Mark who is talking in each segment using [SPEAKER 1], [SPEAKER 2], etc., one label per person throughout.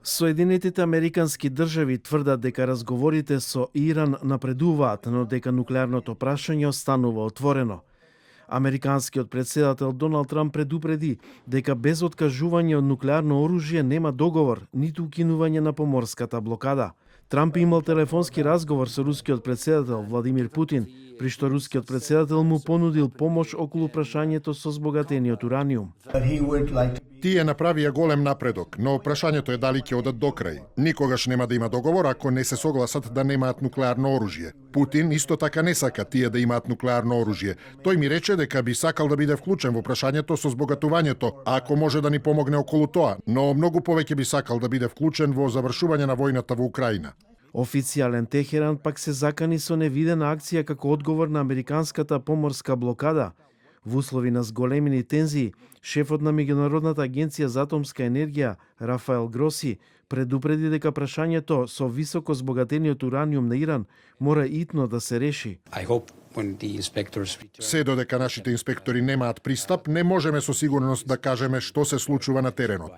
[SPEAKER 1] Соединетите Американски држави тврдат дека разговорите со Иран напредуваат, но дека нуклеарното прашање останува отворено. Американскиот председател Доналд Трамп предупреди дека без откажување од нуклеарно оружје нема договор, ниту укинување на поморската блокада. Трамп имал телефонски разговор со рускиот председател Владимир Путин, при што рускиот председател му понудил помош околу прашањето со збогатениот ураниум.
[SPEAKER 2] Тие направија голем напредок, но прашањето е дали ќе одат до крај. Никогаш нема да има договор ако не се согласат да немаат нуклеарно оружје. Путин исто така не сака тие да имаат нуклеарно оружје. Тој ми рече дека би сакал да биде вклучен во прашањето со збогатувањето, ако може да ни помогне околу тоа, но многу повеќе би сакал да биде вклучен во завршување на војната во Украина.
[SPEAKER 1] Официјален Техеран пак се закани со невидена акција како одговор на американската поморска блокада. Во услови на зголемени тензии, шефот на Меѓународната агенција за атомска енергија, Рафаел Гроси, предупреди дека прашањето со високо збогатениот ураниум на Иран мора итно да се реши.
[SPEAKER 2] Се додека нашите инспектори немаат пристап, не можеме со сигурност да кажеме што се случува на теренот.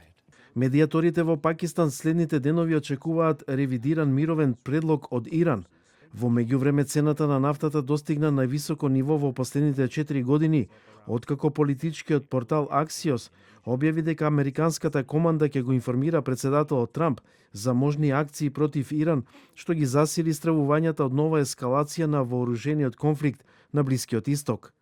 [SPEAKER 1] Медиаторите во Пакистан следните денови очекуваат ревидиран мировен предлог од Иран. Во меѓувреме цената на нафтата достигна највисоко ниво во последните 4 години, откако политичкиот портал Axios објави дека американската команда ќе го информира председателот Трамп за можни акции против Иран, што ги засили стравувањата од нова ескалација на вооружениот конфликт на Блискиот Исток.